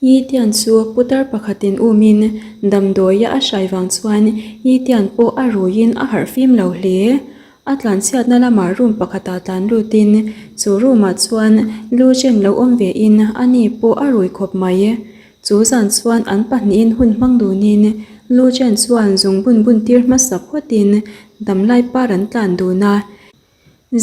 Yi Tian chu putar pakhatin umin damdawia a hrai vang chuan Yi Tian pawh a ruiin a harh fim lo hle. A tlanchhiatna lamah room pakhatah tlan lutin chu room-ah chuan Lu Chen lo awm vein ani pawh a rui khawp mai. Chu zan chuan an pahnihin hun hmang dunin Lu Chen chuan zung bun bun tir hmasa phawtin damlai par an tlan dun a.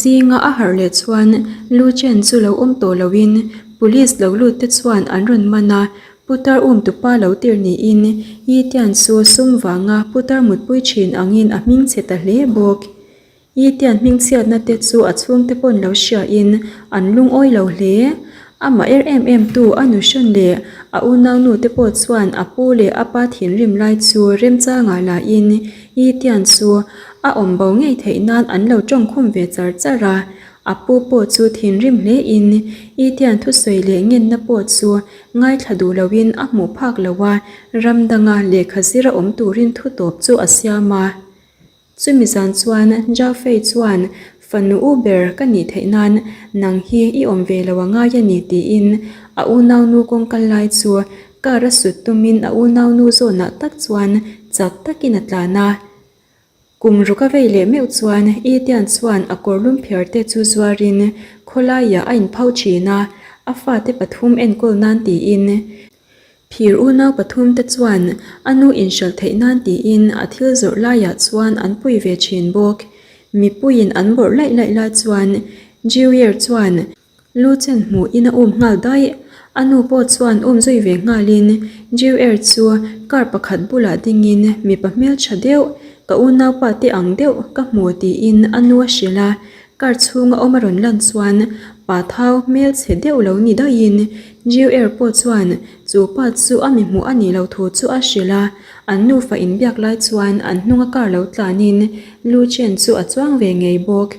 Zinga a harh leh chuan Lu Chen chu lo awm tawh loin police lo lut te chuan an rawn man a, putar um tupa lo tir niin Yi Tian chu sum vanga putar mutpui thin angin a hming chhe ta hle bawk. Yi Tian hmingchhiatna te chu a chhungte pawn lo hriain an lungawi lo hle. Amah er em em tu a nuhrawn leh a unaunu te pawh chuan a pu leh a pa thinrim lai chu remchangah lahin Yi Tian chu a awm bo ngei theih nan an lo tawngkhum ve char char a. A pu pawh chu thinrim hle in Yi Tian thusawi leh ngenna pawh chu ngaithla duh loin a hmuh phak lo a, ram danga lehkha zira awm turin thu tawp chu a siam a. Chumi zan chuan Zhao Fei chuan fanu u ber ka nih theih nan nang hi i awm ve lo a ngai a ni tiin a unaunu kawng kal lai chu car a sut tumin a unaunu zawnah tak chuan chak takin a tlan a. Kum ruk a vei leh meuh chuan Yi Tian chuan a kawrlum phiar te chu zuarin khawlaiah a inphau thin a, a fate pathum enkawl nan tiin Phir unau pathum te chuan a nu inhralh theih nan tiin a thil zawrh laiah chuan an pui ve thin bawk. Mipuiin an bawrh laih laih lai chuan Jiuer chuan lu chen hmuhin a um nghal daih. A nu pawh chuan um zui ve nghalin Jiuer chu car pakhat bulah dingin mipa hmeltha deuh, ka unaupa te ang deuh ka hmu tiin a nu a hrilh a. Car chhunga awm a rawn lan chuan pa thau hmel chhe deuh lo ni daihin Jiu Air pawh chuan chu pa chu a mi hmuh a nih loh thu chu a hrilh a, an nufa inbiak lai chuan an hnunga car lo tlanin Lu Chen chu a chuang ve ngei bawk.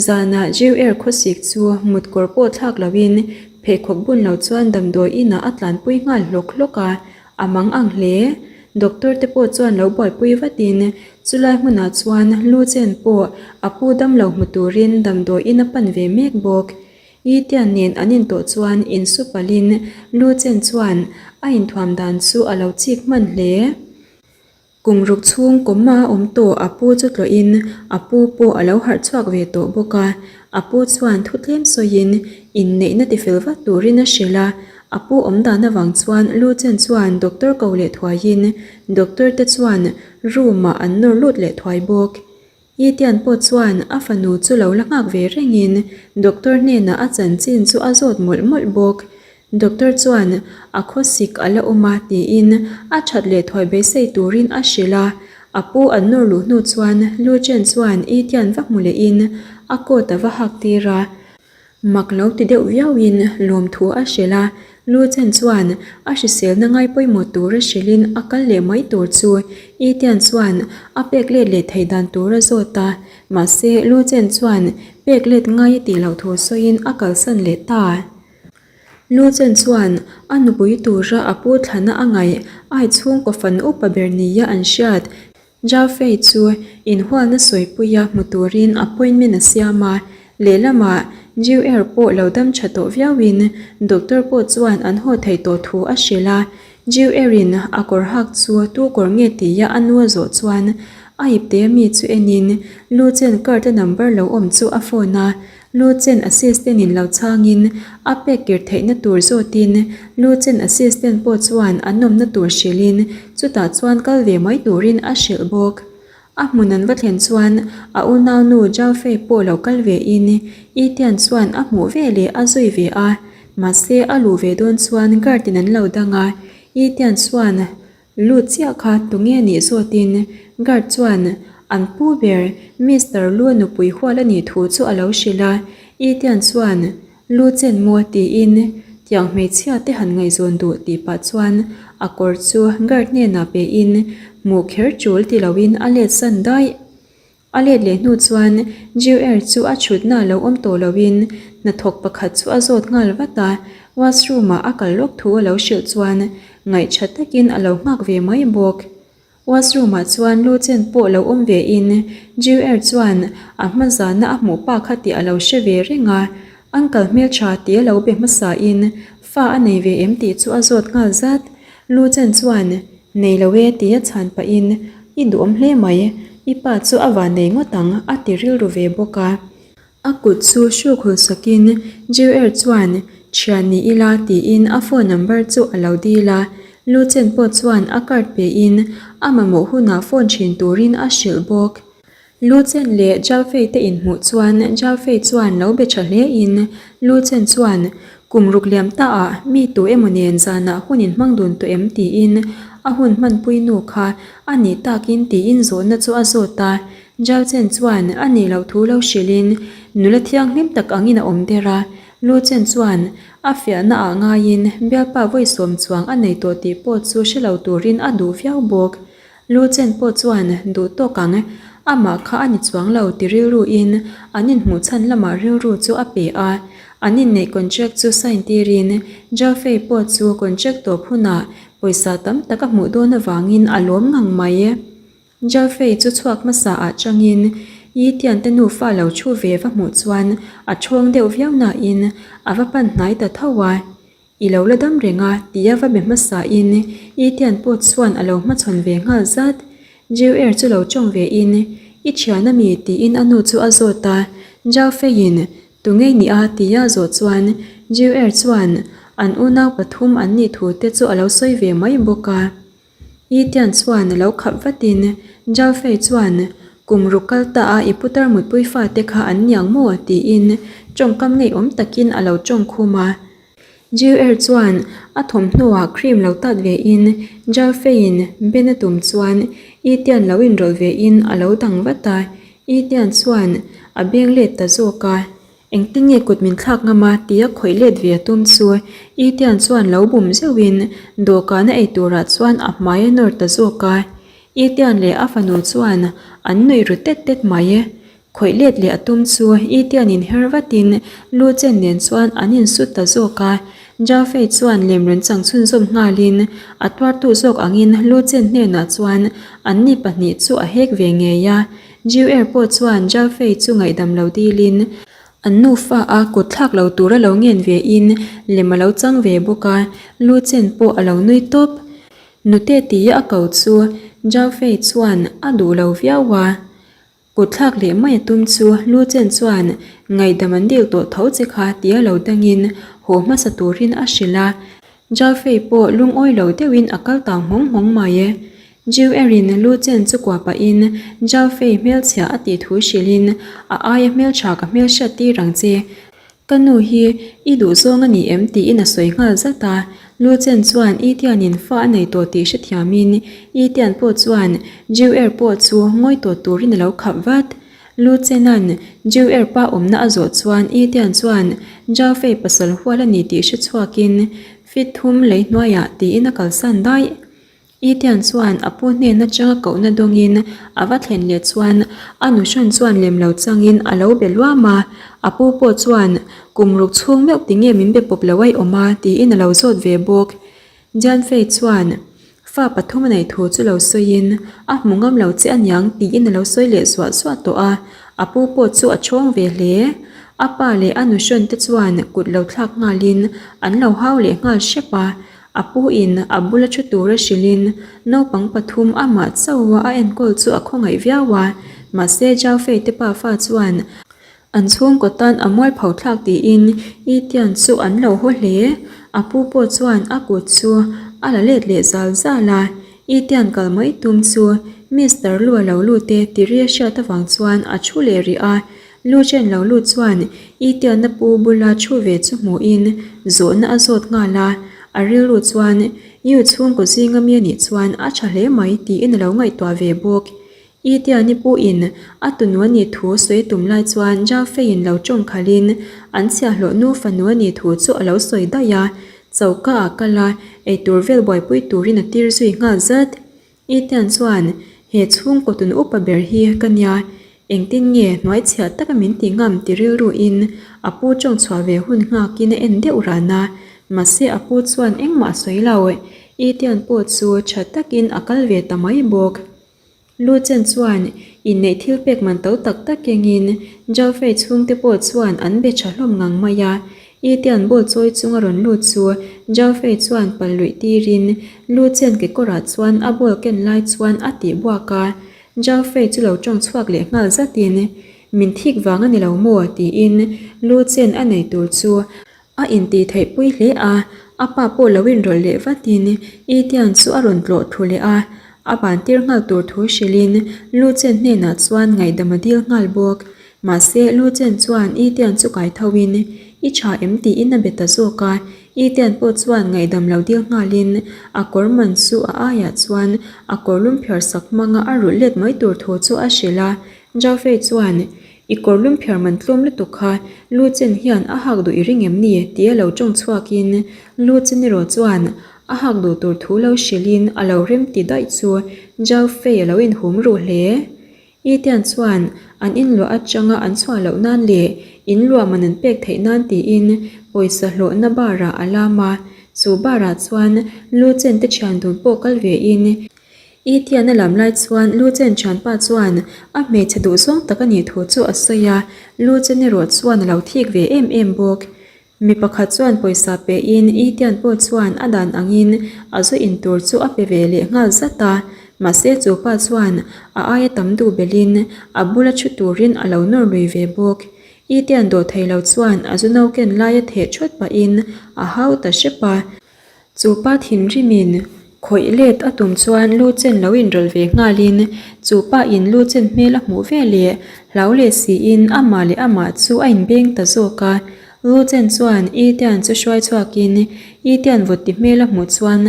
Zanah Jiu Air khawsik chu mut kawr pawh thlak loin pheikhawk bun lo chuan damdawi inah a tlanpui nghal hlawk hlawk a, A mang ang hle. Doctor te pawh chuan lo buaipui vatin chulai hmunah chuan lu chen pawh a pu damlo hmu turin damdawi in a pan ve mek bawk. Yi Tian nen an intawh chuan insu palhin lu chen chuan a inthuam dan chu a lo chik hman hle. Kum ruk chhung kawmma a awm tawh a pu chu tlawhin a pu pawh a lo harh chhuak ve tawh bawk a. A pu chuan thu tlem sawiin inneihna tifel vat turin a hrilh a. A pu awm dan avang chuan Lu Chen chuan doctor ko leh thuaiin doctor te chuan room ah an nawr lut leh thuai bawk. Yi Tian pawh chuan a fanu chu lo la nghak ve rengin doctor hnenah a chanchin chu a zawt mawlh mawlh bawk. Doctor chuan a khawsik a la awm a tiin a that leh thuai beisei turin a hrilh a. A pu an nawr luh hnu chuan Lu Chen chuan Yi Tian va hmu lehin a coat a va hak tir a. Mak lo ti deuh viauin lawmthu a hrilh a, Lu Chen chuan a hriselna ngai pawimawh tura hrilhin a kal leh mai tur chu Yi Tian chuan a pek let leh theih dan tur a zawt a, mahse Lu Chen chuan pek let ngai a tih loh thu sawiin a kalsan leh ta. Lu Chen chuan a nupui tura a pu thlana a ngaih ai chhungkaw fan upa ber nia an hriat Zhao Fei chu inhualna sawipuia hmu turin appointment a siam a, lehlamah Jiu Er pawh lo dam tha tawh viauin doctor pawh chuan an haw theih tawh thu a hrilh a. Jiu Er-in a kawr hak chu tu kawr nge tia a nu a zawh chuan a ipte mi chu enin Lu Chen card-a number lo awm chu a phone a, Lu Chen assistant in lo chhangin a pek kir theihna tur zawtin Lu Chen assistant pawh chuan an awmna tur hrilhin chutah chuan kal ve mai turin a hrilh bawk. A hmun an va thlen chuan a unaunu Zhao Fei pawh lo kal ve in Yi Tian chuan a hmuh ve leh a zui ve a, mahse a luh ve dawn chuan guard in an lo dang a, Yi Tian chuan Lu chiah kha tunge nih zawtin guard chuan an pu ber Mister Lu nupui hual a nih thu chu a lo hrilh a, Etian chuan Lu chen maw tiin tiang hmeichhia te han ngaihzawn duh tih pah chuan a kawr chu guard hnenah pe in hmuh kher tul ti loin a let san daih. A let leh hnu chuan Jiu Er chu a chhutna lo awm tawh loin hnathawk pakhat chu a zawt nghal vat a, washroom ah a kal lawk thu a lo hrilh chuan ngaihṭha takin a lo nghak ve mai bawk. Washroom ah chuan lu chen pawh lo awm ve in Jiu Er chuan a hma zana a hmuh pa kha tih a lo hre ve reng a, Uncle hmelṭha tih a lo be hmasa in. Fa a nei ve em tih chu a zawt nghal zat. Lu Chen chuan, Nei lo e tia chhan pahin, I duhawm hle mai, i pa chu a van nei ngawt ang a ti rilru ve bawk a. A kut chu hruk hul sakin Jiu-er chuan, Thian ni ila tiin a phone number chu a lo dil a. Lu Chen pawh chuan a card pein a mamawh hunah phone thin turin a hrilh bawk. Lu Chen leh Zhao Fei te inhmuh chuan Zhao Fei chuan lo be tha hle in Lu Chen chuan kum ruk liam ta ah mi tu emaw nen zanah hun in hmang dun tawh em tiin a hun hmanpui nu kha a nih takin tiin zawhna chu a zawt a. Zhao Chen chuan a nih loh thu lo hrilh in nula thianghlim tak angin a awm der a. Lu Chen chuan a fiahna ah ngaiin bialpa vawisawm chuang a nei tawh tih pawh chu hre lo turin a duh viau bawk. Lu Chen pawh chuan duh tawk ang, amah kha a ni chuang lo ti rilru in an inhmuh chhan lamah rilru chu a pe a. An inneih contract chu sign tirin Zhao Fei pawh chu contract tawp hunah pawisa tam tak a hmuh dawn avangin a lawm ngang mai. Zhao Fei chu chhuak hmasa ah changin Yi Tian te nufa lo thu ve va hmuh chuan a thawng deuh viau nain a va pan hnai ta tho a. I lo la dam reng a, tia va be hmasa in I Tian pawh chuan a lo hmachhawn ve nghal zat. Jiu Er chu lo tawng ve in, I thian a mi? tiin a nu chu a zawt a. Zhao Fei in, Tu ngei ni a? tia a zawh chuan Jiu Er chuan an unau pathum an nih thu te chu a lo sawi ve mai bawk a. I Tian chuan a lo khap vat in Zhao Fei chuan kum ruk kal ta a i putar mutpui fate kha an niang maw? tiin tawngkam ngeiawm takin a lo tawng khum a. Jiu Er chuan a thawmhnaw-ah cream lo tat ve in Zhao Fei-in ben a tum chuan I Tian lo inrawlh ve in a lo dang vat a, I Tian chuan a beng let ta zawk a, Engtin nge kut min thlak ngam a tia khawih let ve a tum chu I Tian chuan lo bum zeuh in dawhkan a ei turah chuan a hmai a nawr ta zawk a, I Tian leh a fanu chuan an nuih ru tet tet mai. Khawih let leh a tum chu I Tian in her vatin Lu Chen nen chuan an insut ta zawk a. Zhao Fei chuan lem rawn chang chhunzawm nghalin a tuartu zawk angin Lu Chen hnenah chuan anni pahnih chu a hek ve ngei a. Jiu Er pawh chuan Zhao Fei chu ngaihdam lo dilin an nufa a kut thlak lo tura lo ngen ve in lem a lo chang ve bawk a, Lu Chen pawh a lo nui tawp. Nute tia a ko chu Zhao Fei chuan a duh lo viau a. Kut thlak leh mai a tum chu Lu Chen chuan ngaihdam an dil tawh tho che kha tia lo dangin haw hmasa turin a hrilh a. Zhao Fei pawh lungawi lo deuhin a kal tang nghawng nghawng mai e. Jiu Erin Lu Chen chu kuah pahin Zhao Fei hmelchhia a tih thu hrilhin a aia hmeltha ka hmelhriat tir ang che. Ka nu hi i duh zawng a ni em tiin a sawi nghal zat a, Lu Chen chuan I Tianin fa a nei tawh tih hrethiamin I Tian pawh chuan Jiu Er pawh chu ngawi tawh turin a lo khap vat. Lu Chena'n Jiu Er pa awmna a zawh chuan I Tian chuan Zhao Fei pasal hual a ni tih hrechhuakin fit thum lei hnuaiah tiin a kalsan daih. Etian chuan a pu hnen atanga kohna dawngin a va thlen leh chuan a nuhrawn chuan lem lo changin a lo be luam a, a pu pawh chuan kum ruk chhung meuh tinge min be pawp lo aih awm a tiin a lo zawt ve bawk. Jianfei chuan fa pathum a neih thu chu lo sawiin a hmu ngam lo che aniang tiin a lo sawi leh zuah zuah tawh a, a pu pawh chu a chhawng ve hle. A pa leh a nuhrawn te chuan kut lo thlak nghalin an lo hau leh nghal hrep a, A pu in a bula thu tura hrilhin naupang pathum amah chauha a enkawl chu a khawngaih viau a, mahse Zhao Fei te pafa chuan an chhungkaw tan a mualpho thlak tiin I Tian chu an lo haw hle. A pu pawh chuan a kut chu a la let leh zal zal a, I Tian kal mai tum chu Mister Lu a lo lut e ti ri a hriat avang chuan a thu leh rih a, Lu chen lo lut chuan I tianna pu bula thu ve chu hmuhin zawhna a zawt nghal a, a rilru chuan Yu chhungkaw zinga mi anih chuan a tha hle mai tiin a lo ngaihtuah ve bawk. I tiani pu in a tunu anih thu sawi tum lai chuan Zhao Fei-in lo tawng khalhin an chhiahhlawh nu fanu anih thu chu a lo sawi daih a, choka ah kal a, eitur vel buaipui turin a tir zui nghal zat. Ethan chuan, He chhungkaw tun upa ber hi ka nia, engtin nge hnuai chhiah taka min ti ngam ti rilru in a pu tawng chhuah ve hun nghakin a en deuh ran a, mahse a pu chuan engmah a sawi lo. Ethan pawh chu tha takin a kal ve ta mai bawk. Lu Chen chuan inneih thil pek man to tak tak kengin Zhao Fei chhungte pawh chuan an be tha hlawm ngang mai a. Itian ball chawi chunga rawn lut chu Zhao Fei chuan pal luih tirin Lu Chen kekawrah chuan a ball ken lai chuan a tih buak a. Zhao Fei chu lo tawng chhuak leh nghal zatin, Min thik vang a ni lo maw? tiin Lu Chen a nei tur chu A intih theih pui hle a, a pa pawh lo inrawlh leh vatin Etienne chu a rawn tlawh thu leh a, a ban tir nghal tur thu hrilhin Lu Chen hnenah chuan ngaihdam a dil nghal bawk. Mahse, Lu Chen chuan Etienne chu kai thoin, I tha em? tiin a be ta zawk a, Etienne pawh chuan ngaihdam lo dil nghalin a kawr man chu a aiah chuan a kawr lum phiar sak hmanga a rulh let mai tur thu chu a hrilh a, Zhao Fei chuan, I kawr lum phiar man tlawm lutuk kha lu chen hian a hak duh i ring em ni? tia lo tawng chhuakin lu chen erawh chuan a hak duh tur thu lo hrilhin a lo rem ti daih chu Zhao Fei a lo inhum ruh hle. I Tian chuan an inluah atanga an chhuah loh nan leh inluah man an pek theih nan tiin pawisa hlawhna bar ah a lam a, chu bar ah chuan lu chen te thian dun pawh kal ve in I tian a lam lai chuan Lu Chen thianpa chuan a hmeichhe duhzawng tak a nih thu chu a sawi a, Lu Chen erawh chuan a lo thik ve em em bawk. Mi pakhat chuan pawisa pe in I tian pawh chuan a dan angin a zu in tur chu a pe ve leh nghal zat a, mahse chu pa chuan a aia tam duh belhin a bula thu turin a lo nawr lui ve bawk. I tian dawh thei lo chuan a zu no ken laia theh thawt pahin a hau ta hrep a. Chu pa thinrimin khawih let a tum chuan lu chen lo inrawlh ve nghalin chu pa in lu chen hmel a hmuh ve leh hlau leh siin amah leh amah chu a inbeng ta zawk a. Lu chen chuan Itian chu hruai chhuakin Itian vawt ti hmel a hmuh chuan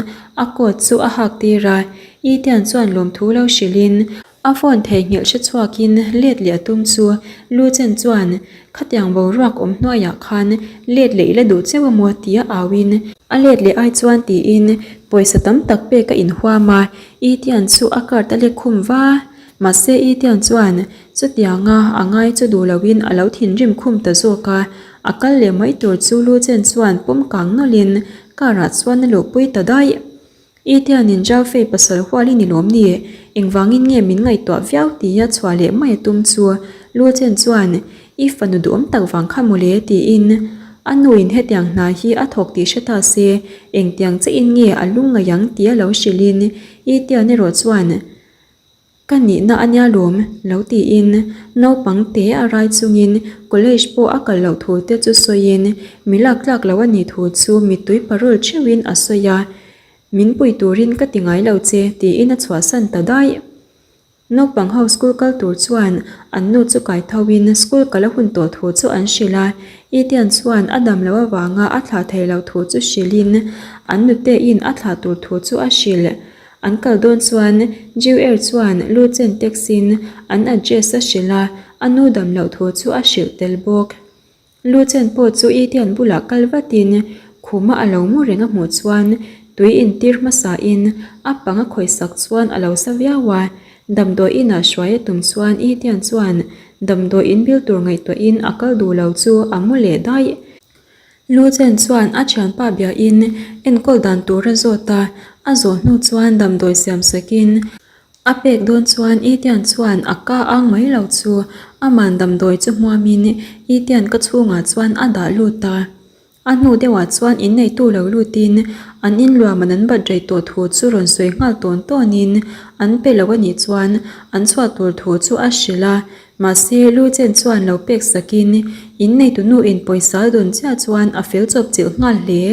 a coat chu a hak tir a. Itian chuan lawmthu lo hrilhin A phone theihnghilh hre chhuakin let leh a tum chu Lu Chen chuan, Khatiang boruak awm hnuaiah khan let leh i la duh cheu amaw? tia auin a let leh ai chuan tiin pawisa tam tak pek a inhuam a, I Tian chu a card a lek khum va. Mahse I Tian chuan chutianga a ngai chu duh loin a lo thinrim khum ta zawk a, a kal leh mai tur chu Lu Chen chuan pawm kang nawlhin car ah chuan a luhpui ta daih. I tianin Zhao Fei pasal hual i ni lawm ni? Engvangin nge min ngaihtuah viau tia chhuah leh mai a tum chu Lu Chen chuan I fanu duhawm tak vang kha mawle tiin a nuin hetiang hna hi a thawk tih hre ta se engtiang chiahin nge a lung ngaih ang tia lo hrilhin I tian erawh chuan Ka nihna a nia lawm, lo tiin naupang te a rai chungin college pawh a kal loh thu te chu sawiin mi lak tlak lo a nih thu chu mittui parul theuhin a sawi a, Min pui turin ka ti ngai lo che tiin a chhuahsan ta daih. Naupang ho school kal tur chuan an nu chu kai thoin school kal a hun tawh thu chu an hrilh a, Etienne chuan a dam loh avanga a thlah thei lo thu chu hrilhin an nutein a thlah tur thu chu a hrilh. An kal dawn chuan Jew Air chuan lu chen taxi-in an address a hrilh a, a nu dam loh thu chu a hrilh tel bawk. Lu chen pawh chu Etienne bulah kal vatin khuma a lo mu reng a hmuh chuan tui intir hmasain a pang a khawihsak chuan a lo sa viau a, damdawi inah hruai a tum chuan Etienne chuan damdawi inbil tur ngaihtuahin a kal duh lo chu a mu leh daih. Lu Chen chuan a thianpa biain enkawl dan tur a zawt a, a zawh hnu chuan damdawi siam sakin a pek dawn chuan I Tian chuan a ka ang mai lo chu aman damdawi chu hmuamin I Tian ka chhungah chuan a dah lut a. A hnu deuhah chuan inneitu lo lutin an inluaman an bat rei tawh thu chu rawn sawi nghal tawn tawnin an pe lo a nih chuan an chhuah tur thu chu a hrilh a, Mahse, Lu Chen chuan lo pek sakin inneitu nu in pawisa a dawn chiah chuan a fel chawp chilh nghal hle.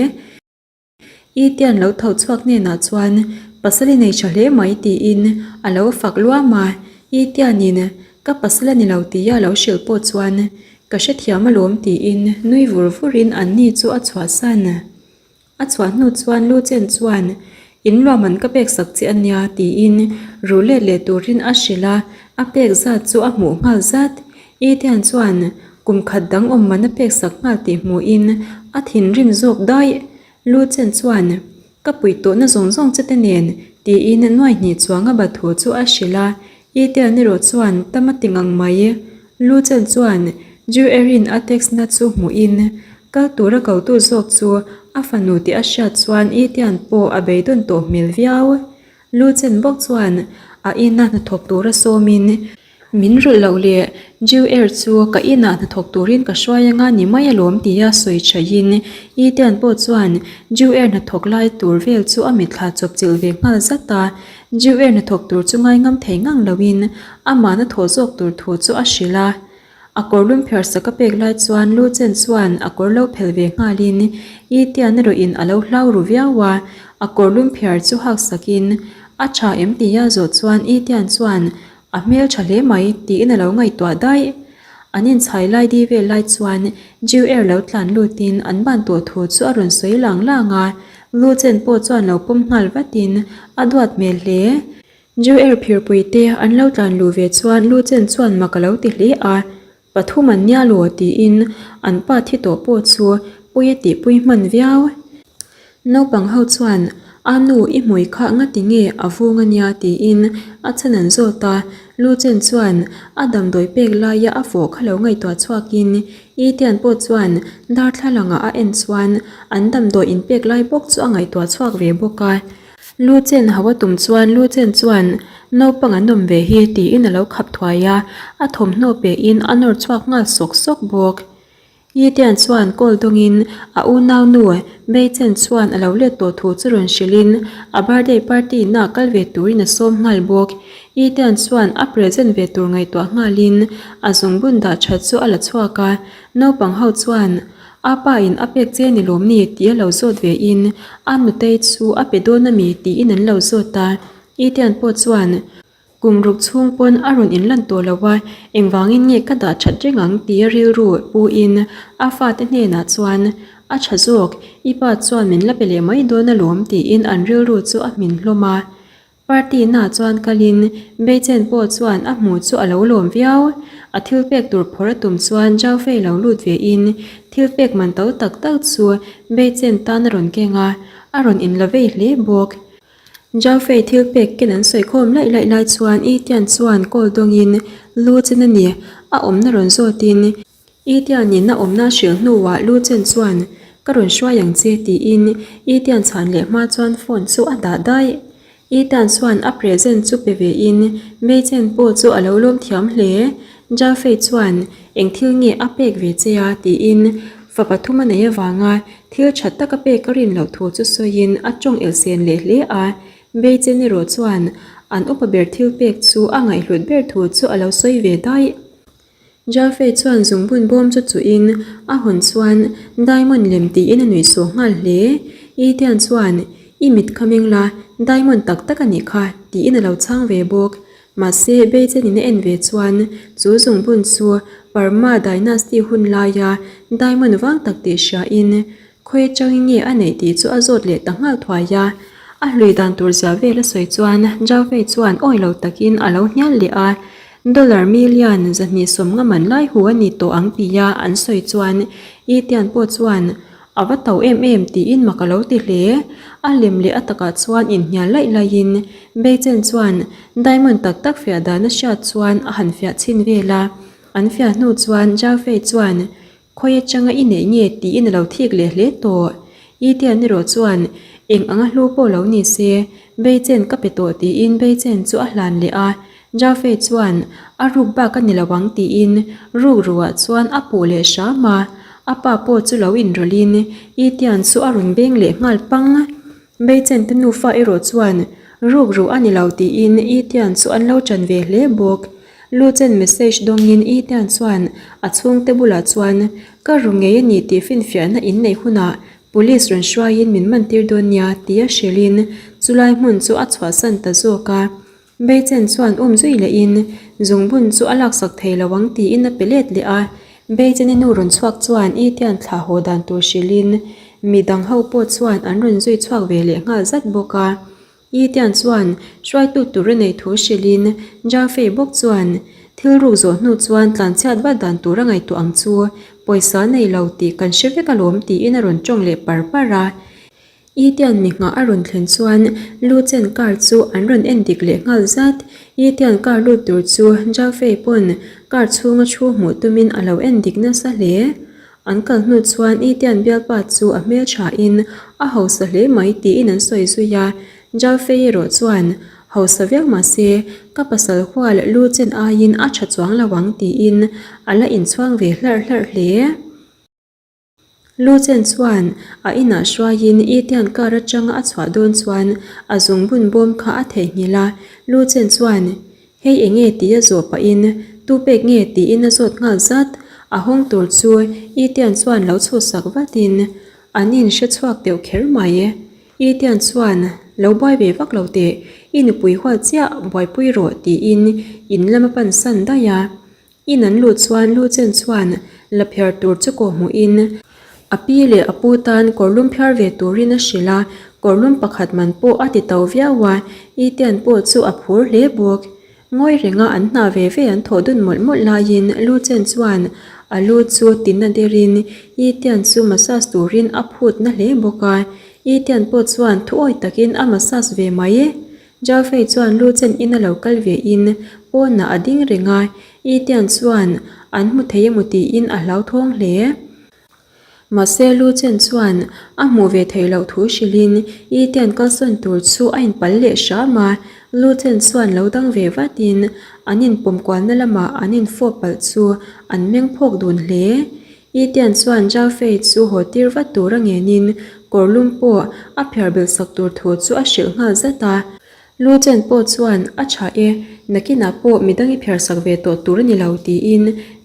I Tian lo tho chhuak hnenah chuan pasal i nei tha hle mai tiin a lo fak luam a, I Tianin ka pasal a ni lo tia a lo hrilh pawh chuan ka hrethiam alawm tiin nui vur vurin anni chu a chhuahsan. A chhuah hnu chuan Lu Chen chuan, In luahman ka pek sak che a nia, tiin ruh let leh turin a hrilh a, a pek zat chu a hmuh nghal zat. I Tian chuan kum khat dang awm man a pek sak nghal tih hmuhin a thinrim zawk daih. Lu Chen chuan, Ka puih tawhna zawng zawng che te nen, tiin nuai hnih chuang a bat thu chu a hrilh a, I Tian erawh chuan tam a ti ngang mai. Lu Chen chuan Ju Erin a text na chu hmuhin Kal tura kotu zawk chu a fanu tih a hriat chuan I Tian pawh a beidawn tawh hmel viau. Lu Chen bawk chuan a ina hnathawk tura sawmin. Min rulh loh leh Jew Air chu ka inah hnathawk turin ka hruai anga ni mai alawm tia sawi thaihin Etienne pawh chuan Jew Air hnathawk lai tur vel chu a mitthla chawpchilh ve nghal zat a. Jew Air hnathawk tur chu ngaingam thei ngang loin amah hnathawh zawk tur thu chu a hrilh a. A kawr lum phiar sak a pek lai chuan Lu Chen chuan a kawr lo phel ve nghalin Etienne erawhin a lo hlau ru viau a, a kawr lum phiar chu hak sakin a tha em tia zawh chuan Etienne chuan A hmel tha hle mai tiin a lo ngaihtuah daih. An inchhai lai di vel lai chuan Jew Air lo tlan lutin an ban tawh thu chu a rawn sawi lang lang a, Lu Chen pawh chuan lo pawm nghal vatin a duat hmel hle. Jew Air phirpui te an lo tlan luh ve chuan Lu Chen chuan mak a lo ti hle a, Pathum an nia lo tiin an pa thi tawh pawh chu pui a tihpui hman viau. Naupang ho chuan, A nu, i hmui kha ngati nge a vung a nia tiin a chhan an zawt a. Lu Chen chuan a damdawi pek laia a fawh kha lo ngaihtuah chhuakin I Tian pawh chuan darthlalangah a en chuan an damdawi inpek lai bawk chu a ngaihtuah chhuak ve bawk a. Lu Chen ho a tum chuan Lu Chen chuan naupang an awm ve hi tiin a lo khap thuai a, a thawmhnaw pehin a nawr chhuak nghal sawk sawk bawk. Yi Tian chuan call dawngin a unau nu Bei Chen chuan a lo let tawh thu chu rawn hrilhin a birthday party na kal ve turin a sawm nghal bawk. Yi Tian chuan a present ve tur ngaihtuah nghalin a zungbun dah that chu a la chhuak a, naupang ho chuan A pa in a pek che ni lawm ni tih a lo zawt ve in a nutei chu a pe dawn a mi tiin an lo zawt a, Etienne pawh chuan kum ruk chhung pawn a rawn inlan tawh lo a, engvangin nge ka dah that reng ang tia rilru pu in a fate hnenah chuan a tha zawk, i pa chuan min la pe leh mai dawn alawm tiin an rilru chu a hmin hlawm a. Party na chuan kalin Beichen pawh chuan a hmu chu a lo lawm viau. A thil pek tur phawrh a tum chuan Zhao Fei lo lut ve in thil pek man to tak tak chu Beichen tan a rawn keng a, a rawn inla vei hle bawk. Zhao Fei thil pek ken an sawi khawm laih laih lai chuan Yi Tian chuan call dawngin Lu Chen a ni a awmna rawn zawtin I Tianin a awmna hrilh hnuah Lu Chen chuan, Ka rawn hruai ang che tiin I Tian chhan leh hma chuan phone chu a dah daih. I Tian chuan a present chu pe vein Mei Chen pawh chu a lo lawm thiam hle. Zhao Fei chuan, Eng thil nge a pek ve che a? tiin fa pathum a nei avanga thil tha tak a pek a rin loh thu chu sawiin a tawng elsen leh hle a. Mei Chen erawh chuan an upa ber thil pek chu a ngaihhlut ber thu chu a lo sawi ve daih. Jaffe chuan zungbun bawm chu chuhin a hawn chuan diamond lem tiin a nuih sawh nghal hle. Etienne chuan, I mit kha meng la, diamond tak tak a nih kha, tiin a lo chhang ve bawk. Mahse, Beichen-in a en ve chuan chu zungbun chu Parma dynasty hun laia diamond vang tak tih hriain Khawi atangin nge a neih tih chu a zawt leh ta nghal thuai a. A hlui dan tur zia vel a sawi chuan Javei chuan awi lo takin a lo hnial leh a. Dollar million 200 nga man lai hu a ni tawh ang tia an sawi chuan Etienne pawh chuan a va to em em tiin mak a lo ti hle. A lem leh a takah chuan inhnial laih laihin Beichen chuan diamond tak tak fiah dan a hriat chuan a han fiah chhin vel a. An fiah hnu chuan Javei chuan Khawi atanga i neih nge tiin a lo thik leh hle tawh. Etienne erawh chuan eng anga hlu pawh lo ni se, Beichen ka pe tawh tiin Beichen chu a hlan leh a. Jaffe chuan a ruk bak a ni lo ang tiin ruk ruah chuan a puh leh hram a. A pa pawh chu lo inrawlhin Etienne chu a rawn beng leh nghal pang. Beichen te nufa erawh chuan ruk ruh a ni lo tiin Etienne chu an lo ṭan ve hle bawk. Luchen message dawngin Ethan chuan a chhungte bulah chuan ka ru ngei a ni tih finfiahna in neih hunah police rawn hruaiin min man tir dawn nia tia hrilhin chulai hmun chu a chhuahsan ta zawk a. Beichen chuan um zui lehin zungbun chu a laksak thei lo ang tiin a pe let leh a. Beicheni nu rawn chhuak chuan Ethan thlah haw dan tur hrilhin midang ho pawh chuan an rawn zui chhuak ve leh nghal zat bawk a. Etienne chuan hruaitu tur a neih thu hrilhin Jaffe bawk chuan thil ruk zawh hnu chuan tlanchhiat vat dan tur a ngaihtuah ang chu pawisa nei lo tih kan hre vek alawm tiin a rawn tawng leh par par a. Etienne mi nghah a rawn thlen chuan Luchen car chu an rawn en dik leh nghal zat. Etienne car lut tur chu Jaffe pawn car chhunga thu hmuh tumin a lo en dik nasa hle. An kal hnu chuan Etienne bialpa chu a hmelthain a hausa hle mai tiin an sawi zui a. Jalfei erawh chuan. Hausa viau mahse, ka pasal hual lu chen aiin a tha chuang lo ang tiin a la inchhuang ve hlarh hlarh hle. Lu chen chuan a inah hruaiin Itian car atanga a chhuah dawn chuan a zungbun bawm kha a theihnghilh a, Lu chen chuan Hei enge tih a zawh pahin tu pek nge tiin a zawt nghal zat, a hawng tur chu Itian chuan lo chhuhsak vatin an inhre chhuak deuh kher mai. Itian chuan lo buai ve vak lo teh, i nupui hual chiah buaipui rawh tiin in lam a pansan daih a. In an luh chuan lu chen chuan la phiar tur chu kawh hmuhin a pi leh a pu tan kawrlum phiar ve turin a hrilh a, kawrlum pakhat man pawh a ti to viau a, Itian pawh chu a phur hle bawk. Ngawi renga an hna ve ve an thawh dun mawlh mawlh laiin lu chen chuan a lu chu tina derin Itian chu massage turin a phut na hle bawk a, Itian pawh chuan thuawi takin a massage ve mai. Jalfei chuan lu chen in a lo kal ve in pawnah a ding reng a, Itian chuan an hmu thei emaw tiin a hlauthawng hle. Mahse lu chen chuan a hmuh ve theih loh thu hrilhin Itian kalsawn tur chu a inpal leh hram a, lu chen chuan lo dang ve vatin an inpawm kualna lamah an infawp palh chu an meng phawk dun hle. Itian chuan Jalfei chu haw tir vat tur a ngenin kawrlum pawh a phiar belh sak tur thu chu a hrilh nghal zat a. Lu Chen pawh chuan a tha e, nakinah pawh midang i phiar sak ve tawh tur a ni lo tiin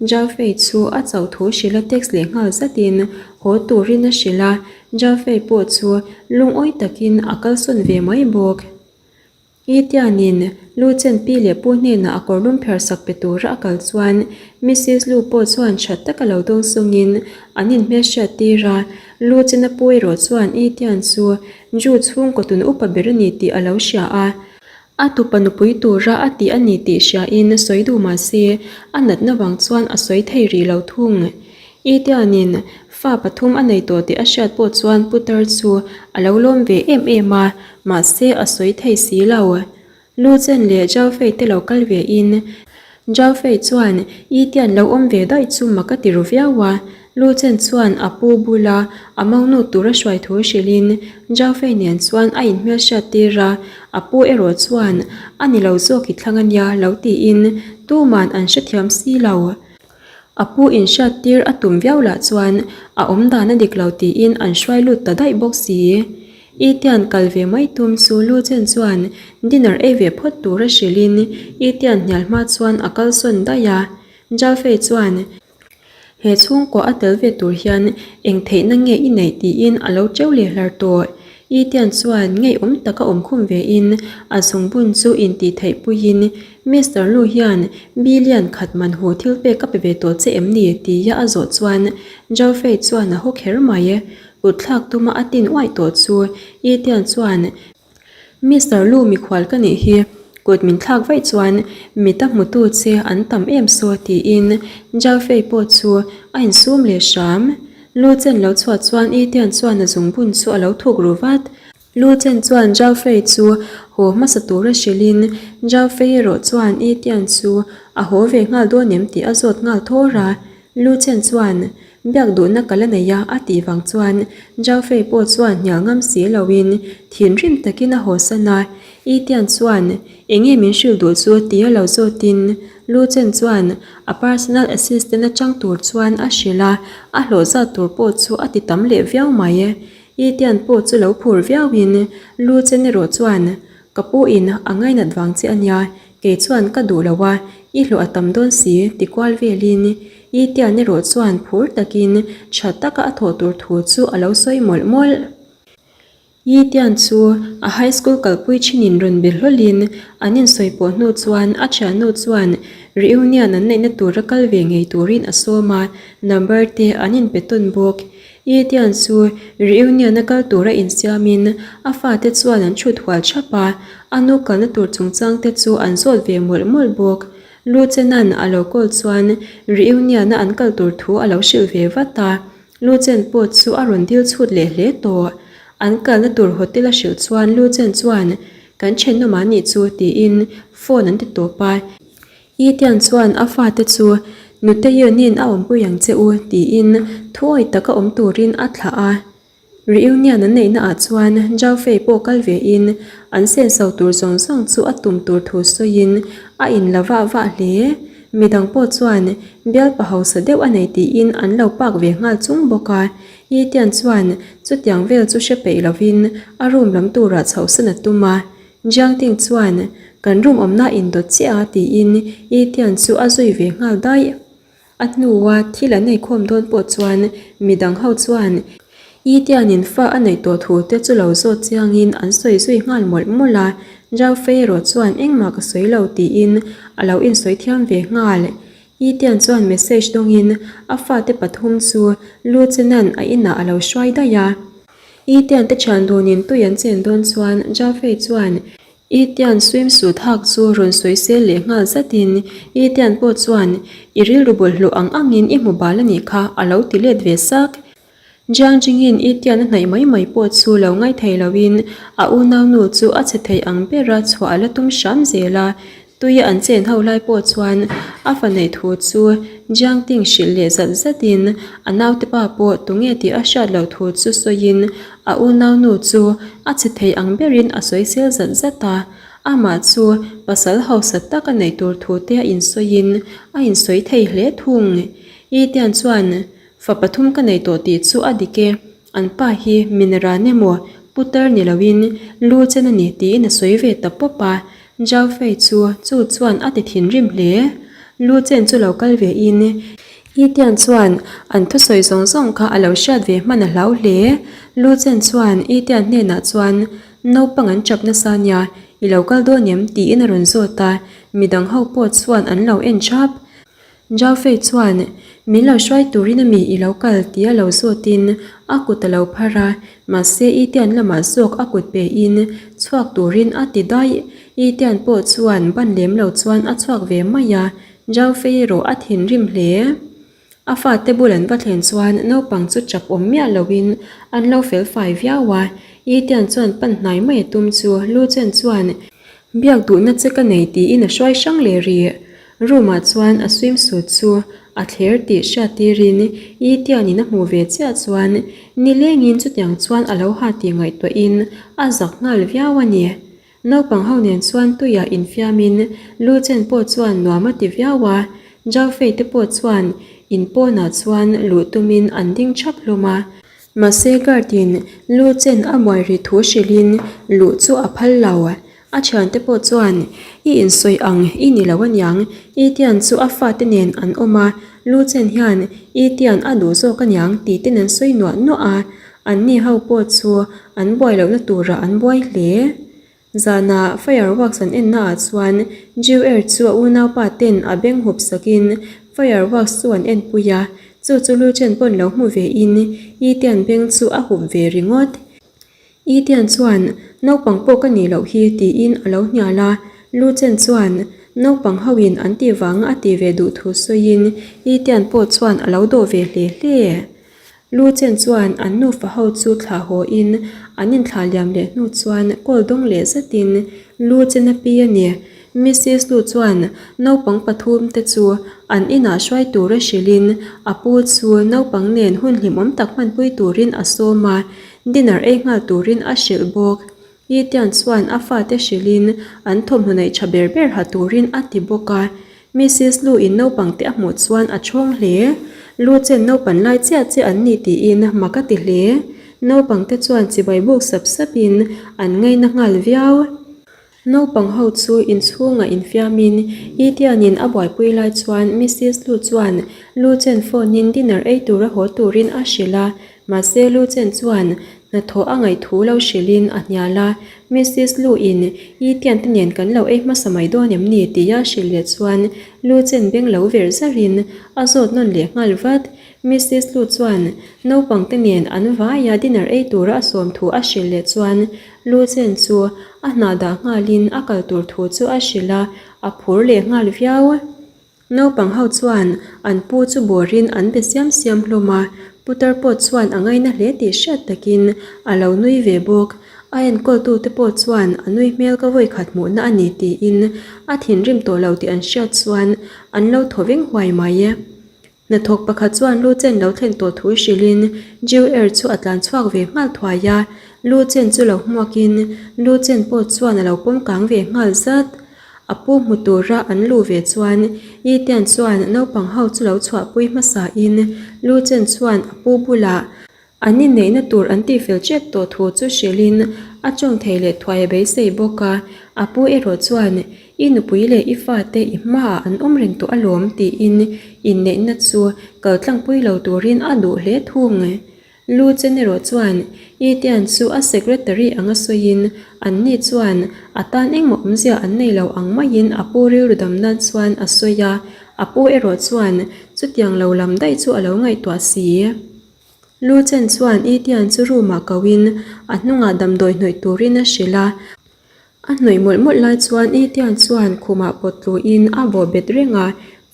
Jalfei chu a chauh thu hrilh a text leh nghal zatin haw turin a hrilh a, Jalfei pawh chu lungawi takin a kalsawn ve mai bawk. I tianin Lu Chen pi leh pu hnenah a kawrlum pher sak pe tura a kal chuan Missis Lu pawh chuan that taka lo dawng sungin an inhmelhriat tir a, Lu Chen-a pu erawh chuan I Tian chu Ju chhungkaw tun upa ber a ni tih a lo hria a, a tupa nupui tura a tih a ni tih hriain sawi duh mah se a natna vang chuan a sawi thei rih lo thung. I tianin fa pathum a nei tawh tih a hriat pawh chuan putar chu a lo lawm ve em em a, mahse a sawi thei si lo. Lu Chen leh Zhao Fei te lo kal ve in Zhao Fei chuan I tian lo awm ve daih chu mak a ti ru viau a. Lu Chen chuan a pu bula a monu tur a hruai thu hrilhin Zhao Fei nen chuan a inhmelhriat tir a, a pu erawh chuan a ni lo zawk i thlang a nia lo tiin tuman an hrethiam si lo. A pu inhriat tir a tum viau lah chuan a awm dan a dik lo tiin an hruai lut ta daih bawk si. Itian kal ve mai tum chu Lu Chen chuan dinner ei ve phawt tur a hrilhin Itian hnial hma chuan a kalsawn daih a. Zhao Fei chuan he chhungkaw a tel ve tur hian eng theihna nge i neih tiin a lo teu leh hlar tawh. Itian chuan ngeiawm taka awm khum vein a zungbun chu intih theih puiin Mister Lu hian billion khat man hu thil pek ka pe ve tawh che em ni? tia a zawh chuan Zhao Fei chuan a haw kher mai. Kut thlak tuma a tin uaih tawh chu Yi Tian chuan Mister Lu mikhual ka nih hi, kut min thlak vaih chuan mit a hmutu che an tam em saw tiin Zhao Fei pawh chu a insum leh hram. Lu chen lo chhuah chuan Yi Tian chuan a zungbun chu a lo thuk ru vat. Lu Chen chuan Zhao Fei chu haw hmasa tura hrilhin Zhao Fei erawh chuan Yi Tian chu a haw ve nghal dawn em tih a zawt nghal thawr a. Lu Chen chuan biak duhna ka la nei a a tih vang chuan Zhao Fei pawh chuan hnial ngam si loin thinrim takin a hawsan a. Yi Tian chuan eng nge min hrilh duh chu tia lo zawtin Lu Chen chuan a personal assistant atang tur chuan a hrilh a, a hlawh zat tur pawh chu a ti tam leh viau mai. I tian pawh chu lo phur viauin Lu Chen erawh chuan, Ka pu in a ngainat vang che a nia, kei chuan ka duh lo a, i hlawh a tam dawn si ti kual velin I tian erawh chuan phur takin tha taka a thawh tur thu chu a lo sawi mawlh mawlh. I tian chu a high school kalpui thinin rawn be hlawlin an insawi pawh hnu chuan a thiannu chuan reunion an neihna tura kal ve ngei turin a sawm a, number te an inpe tawn bawk. Etian chu reunion a kal tura insiamin a fate chuan an chhut hual thap a, a nu kalna tur chungchang te chu an zawt ve mawlh mawlh bawk. Luchena'n a lo call chuan reunion a an kal tur thu a lo hrilh ve vat a, Luchen pawh chu a rawn dil chhut leh hle tawh. An kalna tur hotel a hrilh chuan Luchen chuan kan thenawm ah nih chu tiin phone an ti tawp a. I tian chuan a fate chu Nute Yunin a awmpui ang che u tiin thuawi taka awm turin a thlah a. Reunion an neihna ah chuan Zhao Fei pawh kal ve in an senso tur zawng zawng chu a tum tur thu sawiin a in la vah vah hle. Midang pawh chuan bialpa hausa deuh a nei tiin an lo pak ve nghal chung bawk a. Yi Tian chuan chutiang vel chu hre peih lovin a room lam turah chhohsan a tum a. Jiang Ting chuan kan room awmna indawt chiah a tiin Yi Tian chu a zui ve nghal daih. A hnua thil an eikhawm dawn pawh chuan midang ho chuan I Tianin fa a neih tawh thu te chu lo zawt chiangin an sawi zui nghal mawlh mawlh a, Zhao Fei erawh chuan engmah ka sawi lo tiin a lo insawi thiam ve nghal. I Tian chuan message dawngin a fate pathum chu Lu Chenan a inah a lo hruai daih a. I Tian te thian dunin tui an chen dawn chuan Zhao Fei chuan I Tian swimsuit hak chu rawn sawi sel leh nghal zatin I Tian pawh chuan I rilru bawlhhlawh ang angin i hmu bal a nih kha a lo ti let ve sak. Jiang Jingin I Tian a hnaih mai mai pawh chu lo ngaithei loin a unaunu chu a che thei ang bera chhuah a la tum hram zel a, Tui an chen ho lai pawh chuan a fa neih thu chu Jiang Ting hrilh leh zat zatin a naute pa pawh tunge tih a hriat loh thu chu sawiin a unaunu chu a che thei ang berin a sawi sel zat zat a. Amah chu pasal hausa tak a neih tur thu te a insawiin a insawi thei hle thung. Yi Tian chuan fa pathum ka nei tawh tih chu a dik e. An pa hi mineral emaw putar ni loin lu chen a ni tiin a sawi ve ta pawp a. Zhao Fei chu chu chuan a ti thinrim hle. Lu chen chu lo kal ve in Yi Tian chuan an thusawi zawng zawng kha a lo hriat ve hman a hlau hle. Lu chen chuan Yi Tian hnenah chuan naupang an chap nasa nia i lo kal dawn em tiin a rawn zawt a, midang ho pawh chuan an lo en thap. Zhao Fei chuan, Min lo hruai turin ami i lo kal tia lo zawtin a kut a lo phar a, mahse I Tian lamah zawk a kut pe in chhuak turin a ti daih. I Tian pawh chuan ban lem lo chuan a chhuak ve mai a, Zhao Fei erawh a thinrim hle. A fate bul an va thlen chuan naupang chu chap awm miah loin an lo fel fai viau a, I Tian chuan pan hnai mai a tum chu Lu Chen chuan biak duhna che ka nei tiin a hruai hrang leh rih. Room ah chuan a swimsuit chu a thler tih hriat tirin Yi Tianin a hmuh ve chiah chuan nilengin chutiang chuan a lo ha tih ngaihtuahin a zak nghal viau a ni. Naupang ho nen chuan tuiah infiamin Lu Chen pawh chuan nuam a ti viau a, Zhao Fei te pawh chuan in pawnah chuan luh tumin an ding thap hlawm a. Mahse guard in Lu Chen a muai ri thu hrilhin luh chu a phal lo. A thiante pawh chuan, I insawi ang i ni lo aniang, I Tian chu a fate nen an awm a, Lu Chen hian I Tian a duh zawk aniang tih ten an sawi nuah nuah a, anni ho pawh chu an buai lohna turah an buai hle. Zanah fireworks an enna ah chuan Jiu Er chu a unaupa ten a beng hup sakin fireworks chu an enpui a, chu chu Lu Chen pawn lo hmu ve in I Tian beng chu a hup ve ringawt. I Tian chuan, Naupang pawh ka nih loh hi, tiin a lo hnial a. Lu Chen chuan, Naupang hoin an tih vanga a tih ve duh thu sawiin I Tian pawh chuan a lo dawh ve hle hle. Lu Chen chuan an nufa ho chu thlah hawiin an inthlah liam leh hnu chuan kawl dawng leh zetin Lu Chen a pi a ni. Missis Lu chuan naupang pathum te chu an inah hruai tura hrilhin a pu chu naupang nen hun hlimawm tak hmanpui turin a sawm a. Dinner ei nghal turin a hrilh bawk. Yi Tian chuan a fate hrilhin an thawmhnaw neih tha ber ber ha turin a ti bawk a. Missis Lu in naupang te a hmuh chuan a chhawng hle. Lu chen naupan lai chiah chiah an ni tiin mak a ti hle. Naupang te chuan chibai buk sap sapin an ngaina nghal viau. Naupang ho chu inchhungah infiamin Yi Tianin a buaipui lai chuan Missis Lu chuan Lu Chen phone in dinner ei tura haw turin a hrilh a, mahse Lu Chen chuan hnathawh a ngaih thu lo hrilhin a hnial a, Missis Lu in Yi Tian te nen kan lo ei hmasa mai dawn em ni tia hrilh leh chuan Lu Chen beng lo ver zarin a zawt nawn leh nghal vat. Missis Lu chuan naupang te nen an vaia dinner ei tura a sawm thu a hrilh leh chuan Lu Chen chu a hna dah nghalin a kal tur thu chu a hrilh a, a phur leh nghal viau. Naupang ho chuan an pu chu bawrin an be siam siam hlawm a, putar pawh chuan a ngaina hle tih hriat takin a lo nui ve bawk. A enkawltute pawh chuan a nui hmel ka vawikhat hmuhna a ni tiin a thinrim tawh lo tih an hriat chuan an lo thaw veng huai mai. Hnathawk pakhat chuan Lu Chen lo thlen tawh thu hrilhin Jiu Er chu a tlan chhuak ve nghal thuai a, Lu Chen chu lo hmuakin Lu Chen pawh chuan a lo pawm kang ve nghal zat. A pu hmu tura an luh ve chuan Yi Tian chuan naupang ho chu lo chhuahpui hmasain Lu Chen chuan a pu bulah An inneihna tur an tihfel tep tawh thu chu hrilhin a tawng thei leh thuai a beisei bawk a, a pu erawh chuan I nupui leh i fate i hmaah an awm reng tawh alawm tiin inneihna chu kaltlangpui lo turin a duh hle thung. Lu Chen erawh chuan I Tian chu a secretary anga sawiin anni chuan a tan engmah awmzia an nei lo ang maiin a pu rilru dam nan chuan a sawi a, a pu erawh chuan chutiang lo lam daih chu a lo ngaihtuah si. Lu Chen chuan I Tian chu room ah ko in a hnungah damdawi hnawih turin a hrilh a. A hnawih mawlh mawlh lai chuan I Tian chuan khumah pawt tlu in a bawh bet reng a,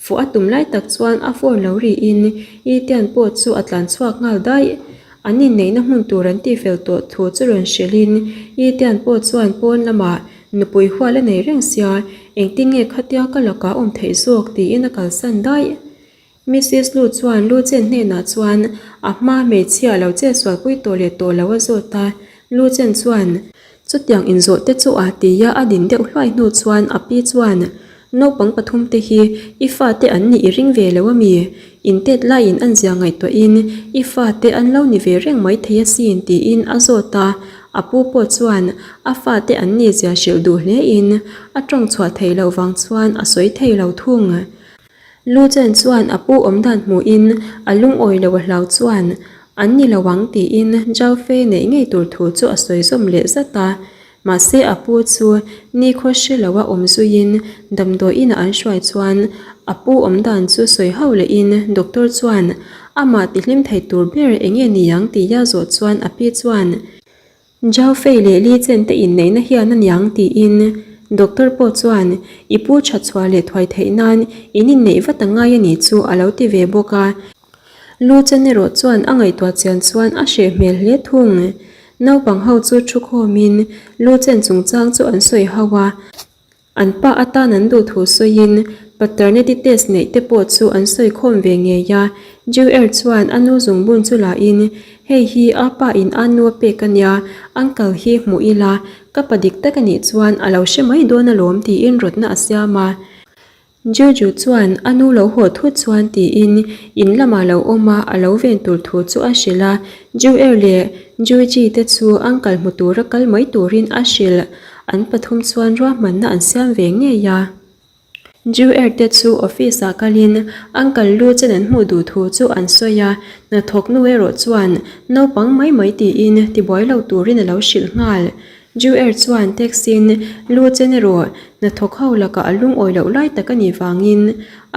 fuh a tum lai tak chuan a phone lo ri in I Tian pawh chu a tlan chhuak nghal daih. An inneihna hmun tur an tihfel tawh thu chu rawn hrilh in I Tian pawh chuan pawn lamah nupui hual a nei reng sia, engtin nge khatia ka lakah awm theih zawk tiin a kalsan daih. Missis Lu chuan Lu Chen hnenah chuan a hma hmeichhia lo che sualpui tawh leh tawh lo a zawt a, Lu Chen chuan chutiang inzawh te chu a ti a, a din deuh hluai hnu chuan a pi chuan naupang pathum te hi i fate an nih i ring ve lo a mi? In tet laiin an zia ngaihtuahin i fate an lo ni ve reng mai thei asin tiin a zawt a, a pu pawh chuan a fate an nih zia hrilh duh hlein a tawng chhuah theih loh vang chuan a sawi thei lo thung. Lu Chen chuan a pu awm dan hmuhin a lungawi lo a hlau chuan an ni lo ang tiin Zhao Fei neih ngei tur thu chu a sawi zawm leh zat a. Mahse a pu chu nikhaw hre lo a awm zuiin damdawi inah an hruai chuan a pu awm dan chu sawi ho lehin doctor chuan amah tihlim thei tur ber eng nge ni ang tia zawh chuan a pi chuan Zhao Fei leh Li Chen te inneihna hian a niang tiin Doctor pawh chuan i pu tha chhuah leh thuai theih nan in inneih vat a ngai a nih chu a lo ti ve bawk a. Lu Chen erawh chuan a ngaihtuah chian chuan a hreh hmel hle thung. Naupang ho chu thu khawmin Lu Chen chungchang chu an sawi ho a. An pa atan an duh thu sawiin paternity test neih te pawh chu an sawi khawm ve ngei a. Jew-er chuan a nu zungbun chu lahin, Hei hi a pa in a nu a pek a nia, uncle hi hmuh ila, ka pa dik tak a nih chuan a lo hre mai dawn alawm tiin rawtna a siam a. Juju chuan a nu lo haw thut chuan tiin in lamah lo awm a, a lo ven tur thu chu a hrilh a. Ju-er leh Juji te chu uncle hmu tura kal mai turin a hrilh. An pathum chuan ruahmanna an siam ve ngei a. Ju-er te chu office ah kalin uncle lu chen an hmuh duh thu chu an sawi a, hnathawk nu erawh chuan naupang mai mai tiin tibuai lo turin a lo hrilh nghal. Ju-er chuan taxi-in lu chen erawh hnathawk ho lakah a lungawi loh lai tak a nih vangin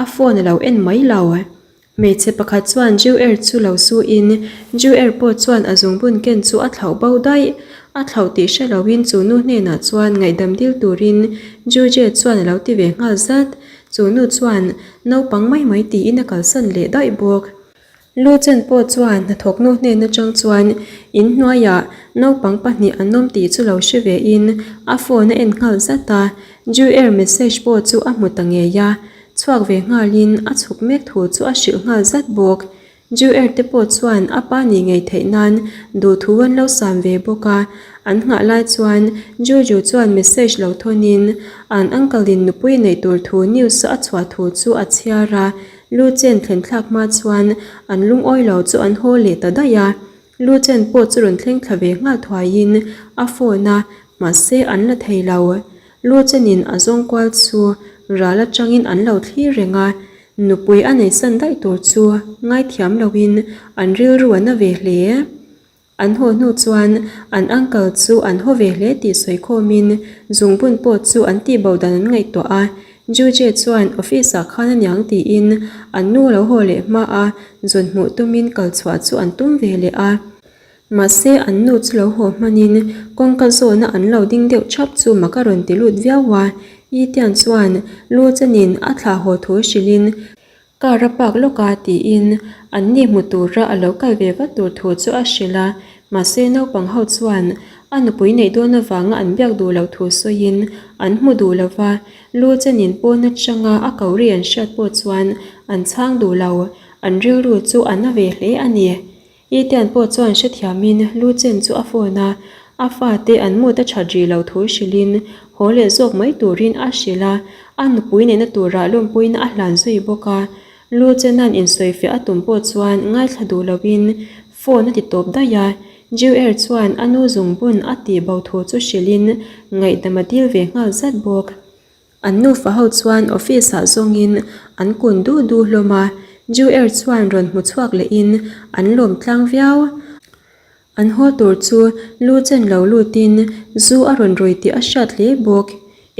a phone a lo en mai lo. Hmeichhe pakhat chuan Ju-er chu lo suin Ju-er pawh chuan a zungbun ken chu a thlauh bo daih. A thlauh tih hre loin chu nu hnenah chuan ngaihdam dil turin Ju-je chuan a lo ti ve nghal zat. Chu nu chuan naupang mai mai tiin a kalsan leh daih bawk. Lu Chen pawh chuan hnathawk nu hnen atang chuan in hnuaiah naupang pahnih an awm tih chu lo hre ve in a phone a en nghal zat a, Ju Air message pawh chu a hmu ta ngei a, chhuak ve nghalin a chhuk mek thu chu a hrilh nghal zat bawk. Ju Air te pawh chuan a pa nih ngei theih nan duhthu an lo sam ve bawk a, an nghah lai chuan Ju Ju chuan message lo thawn in an uncle in nupui neih tur thu news a chhuah thu chu a chhiar a, Lu Chen thlen thlak hma chuan an lungawi lo chu an haw leh ta daih a. Lu Chen pawh chu rawn thleng thla ve nghal thuaiin a phone a, mahse an la thei lo. Lu Chenin a zawng kual chu ral atangin an lo thlir reng a, nupui a neisan daih tur chu ngaithiam loin an rilru a na ve hle. An haw hnu chuan an uncle chu an haw ve hle tih sawi khawmin zungbun pawh chu an tihbo dan an ngaihtuah a. Juje chuan office ah khan aniang tiin an nu lo haw leh hma a, zawn hmuh tumin kal chhuah chu an tum ve leh a. Mahse an nu chu lo haw hmanin kawngka zawna an lo ding deuh thap chu mak a rawn ti lut viau a. Yitian chuan lu chenin a thlah haw thu hrilhin Car a park lawk a tiin an ni hmu tura a lo kal ve vat tur thu chu a hrilh a, mahse naupang ho chuan a nupui neih dawn avanga an biak duh loh thu sawiin an hmu duh lo va, lu chenin pawn atanga a ko ri an hriat pawh chuan an chhang duh lo. An rilru chu a na ve hle a ni. Etian pawh chuan hrethiamin lu chen chu a phone a, a fate an mood a that rih lo thu hrilhin haw leh zawk mai turin a hrilh a, a nupui neihna turah lawmpuina a hlan zui bawk a. Lu chena'n insawifiah a tum pawh chuan ngaithla duh loin phone a ti tawp daih a, Jiu Er chuan a nu zungbun a tih bo thu chu hrilhin ngaihdam a dil ve nghal zat bawk. An nufa ho chuan office ah zawngin an kun du du hlawm a, Jiu Er chuan rawn hmu chhuak lehin an lawm tlang viau. An haw tur chu lu chen lo lutin zu a rawn rui tih a hriat hle bawk.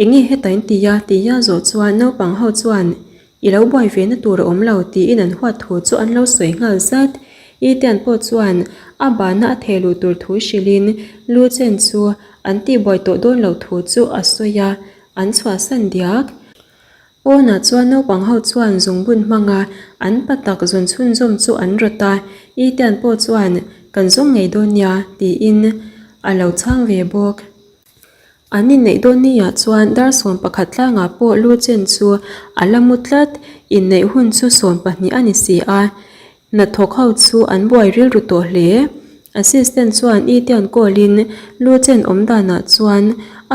Enge heta in ti a? Tia zawh chuan naupang ho chuan I lo buai ve na tur a awm lo tiin an huat thu chu an lo sawi nghal zat. Itian pawh chuan a bahna a theh luh tur thu hrilhin lu chen chu an tihbuai tawh dawn lo thu chu a sawi a, an chhuahsan diak. Pawnah chuan naupang ho chuan zungbun hmanga an pa tak zawn chhunzawm chu an rawt a, Itian pawh chuan kan zawng ngei dawn nia tiin a lo chhang ve bawk. An inneih dawn niah chuan dar 11 tlangah pawh lu chen chu a la mu tlat, inneih hun chu 12 a ni si a. Hnathawk ho chu an buai rilru tawh hle. Assistant chuan Itian call-in lu chen awm danah chuan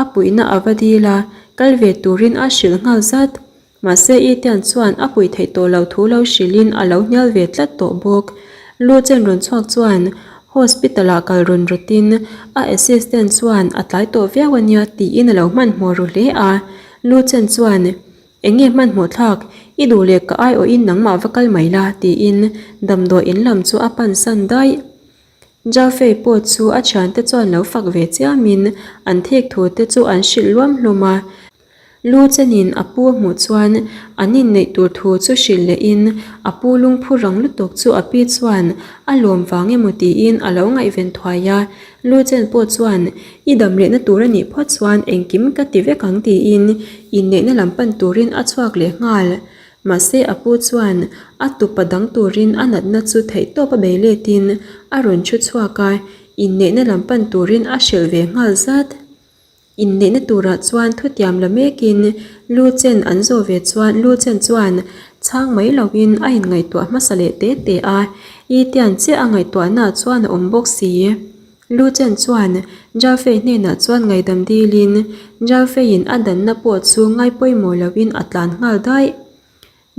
a puihna a va dil a, kal ve turin a hrilh nghal zat. Mahse Etian chuan a puih theih tawh loh thu lo hrilhin a lo hnial ve tlat tawh bawk. Lu chen rawn chhuak chuan hospital ah kal rawn rawtin a assistant chuan a tlai tawh viau a nia tiin a lo hmanhmawh ru hle a. Lu chen chuan Eng nge hmanhmawh thlak? I duh leh ka aiawhin nangmah va kal mai la tiin damdawi in lam chu a pan san daih. Jaffe pawh chu a thiante chuan lo fak ve chiamin an thik thu te chu an hrilh luam hlawm a. Lu chenin a pu a hmuh chuan an inneih tur thu chu hrilh lehin a pu lungphu rang lutuk chu a pi chuan a lawm vang emaw tiin a lo ngaihven thuai a. Lu chen pawh chuan i dam lehna tur a nih phawt chuan engkim ka ti vek ang tiin inneihna lam pan turin a chhuak leh nghal. Mahse a pu chuan a tupa dang turin a natna chu theihtawp a bei letin a rawn thu chhuak a, inneihna lam pan turin a hrilh ve nghal zat. Inneihna turah chuan thutiam la mekin lu chen an zawh ve chuan lu chen chuan chhang mai loin a inngaihtuah hmasa leh te te a, i tian chiah a ngaihtuahnaah chuan a awm bawk si. Lu chen chuan Jalfei hnenah chuan ngaihdam dilin Jalfeiin a danna pawh chu ngai pawimawh loin a tlan nghal daih.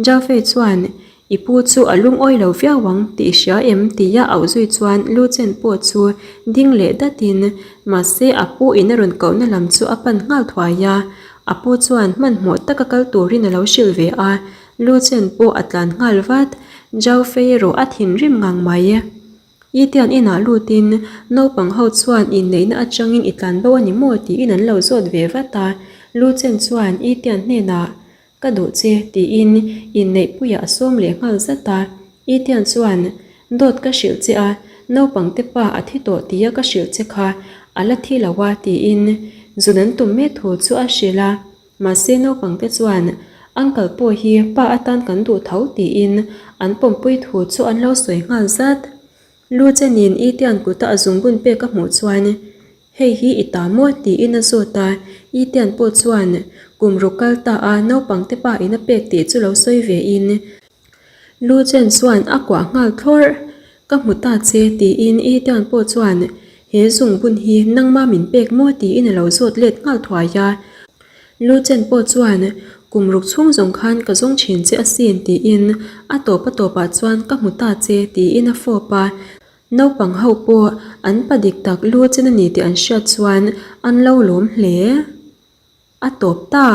Jalfei chuan, I pu chu a lungawi lo viau ang tih i hria em? tia auh zui chuan Lu Chen pawh chu ding leh datin mahse a pu in a rawn kohna lam chu a pan nghal thuai a. A pu chuan hmanhmawh taka kal turin a lo hrilh ve a, Lu Chen pawh a tlan nghal vat. Jalfei erawh a thinrim ngang mai. Itian inah lutin naupang ho chuan inneihna atangin i tlan bo a ni maw tiin an lo zawt ve vat a, Lu Chen chuan Itian hnenah Ka duh che tiin inneihpuiah a sawm leh nghal zat a, Itian chuan Dawt ka hrilh che a, naupang te pa a thi tawh tia ka hrilh che kha a la thi lo a tiin zun an tum mek thu chu a hrilh a. Mahse naupangte chuan Uncle pawh hi pa atan kan duh tho tiin an pawmpui thu chu an lo sawi nghal zat. Lu chenin Itian kuta a zungbun pek a hmuh chuan Hei hi i ta maw? tiin a zawt a, Itian pawh chuan kum ruk kal ta a naupangte pa in a pek tih chu lo sawi ve in Lu chen chuan a kuah nghal thlawrh. Ka hmu ta che tiin Ethan pawh chuan he zungbun hi nangma min pek maw tiin a lo zawt let nghal thuai a. Lu chen pawh chuan kum ruk chhung zawng khan ka zawng thin che asin tiin a tawp a tawpah chuan ka hmu ta che tiin a fawp a. Naupang ho pawh an pa dik tak lu chen a ni tih an hriat chuan an lo lawm hle. A tawp ta.